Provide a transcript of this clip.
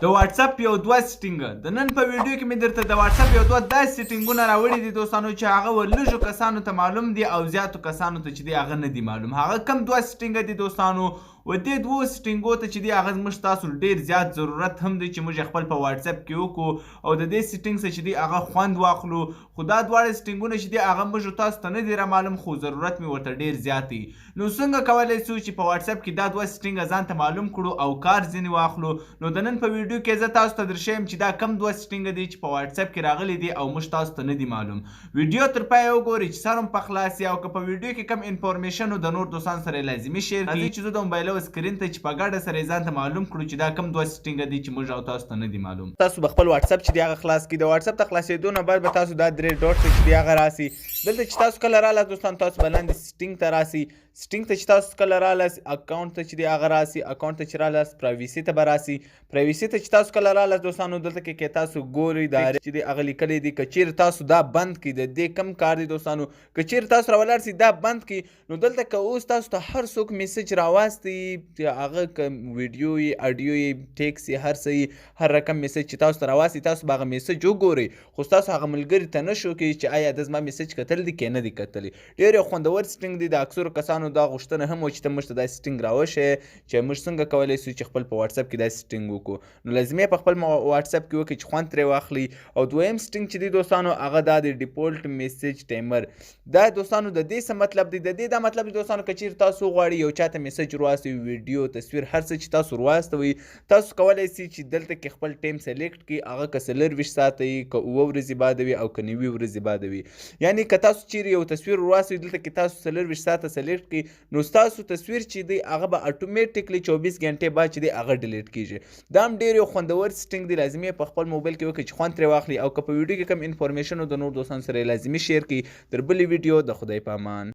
د واتساپ یو دوه سیټینګ. د نن په ویډیو کې مې درته د واتساپ یو دوه داسې سیټینګونه راوړي دي دوستانو، چې هغه ولږو کسانو ته معلوم دي او زیاتو کسانو ته چې دی هغه نه دي معلوم. هغه کم دوه سیټینګ دي دوستانو؟ و دې دوو سیټینګو ته چې دی هغه زموږ تاسو ډیر زیات ضرورت هم دی چې موږ خپل په واتساپ کې وکړو او د دې سیټینګ څخه چې دی هغه خوند واخلو. خو دا دواړه سیټینګونه چې دی هغه موږ تاسو ته نه دي را معلوم، خو ضرورت مې ورته ډیر زیات دی. نو څنګه کولای شو چې په واتساپ کې دا دوه سیټینګ ځان ته معلوم کړو او کار ځینې واخلو؟ نو د نن په ویډیو کې زه تاسو ته درښیم چې دا کم دوه سیټینګ دي چې په واتساپ کې راغلي دي او موږ تاسو ته نه دي معلوم. ویډیو تر پایه وګورئ چې سر هم په خلاص او که په ویډیو کې کم انفارمیشن د نور دوستان سره لازمي share کړئ، چې زه د موبایل او screen ته چې په ګډه سره ځان ته معلوم کړو چې دا کم دوه سیټینګ دي چې موږ او تاسو ته نه دي معلوم. تاسو به خپل واتساپ چې دی هغه خلاص کړئ. د واتساپ ته خلاصېدو نه بعد به تاسو دا درې ډاټ چې دی هغه راسي. دلته چې تاسو کله رالاست دوستان، تاسو به لاندې سیټینګ ته راسي. سیټینګ ته چې تاسو کله رالاست، اکاونټ ته چې دی هغه راسي. اکاونټ ته چې رالاست، privacy ته به راسي. privacy ته چې تاسو کله رالاست دوستانو، دلته کې که تاسو ګورئ دا چې دی هغه لیکلی دی. که چیرې تاسو دا بند کړئ، د دې کم کار دی دوستانو؟ که چیرې تاسو راولاړ سئ، دا بند کړئ، نو دلته که اوس تاسو ته هر څوک message راواستي، هغه که ویډیو یې، اډیو یې، ټیکس یې، هر څه یې، هر رقم message چې تاسو ته راواستي، تاسو به هغه message وګورئ، خو ستاسو هغه ملګري ته نه شو کوي چې آیا د زما message کتل دي که نه دي کتلی. ډېر یو خوندور setting دی. د اکثرو کسانو دا غوښتنه هم وه چې ته موږ ته دا setting راوښیې چې موږ څنګه کولی شو چې خپل په واتساپ کې دا setting وکړو. نو لازمي په خپل واتساپ کې وکړئ چې خوند ترې واخلئ. او دویم setting چې دی دوستانو، هغه دا دی، default message timer. دا دوستانو د دې څه مطلب دی؟ د دې دا مطلب دی دوستانو، که چیرې تاسو غواړئ یو چاته message ورواستوئ، ویډیو، تصویر، هر څه چې تاسو ورواستوئ، تاسو کولی شئ چې دلته کې خپل time select کړئ. هغه که 24 ساعته وي، که 7 ورځې بعد وي او که 90 ورځې بعد وي. یعنی که تاسو چیرې یو تصویر ورواستوئ، دلته کې تاسو 24 ساعته select کړئ، نو ستاسو تصویر چې دی هغه به automatically 24 ګنټې بعد چې دی هغه delete کیږي. دا هم ډیر یو خوندور setting دی. لازمي په خپل موبایل کې وکړئ چې خوند ترې واخلئ. او که په ویډیو کې کم انفارمیشن د نور دوستانو سره لازمي share کړئ. تر بلې ویډیو د خدای په امان.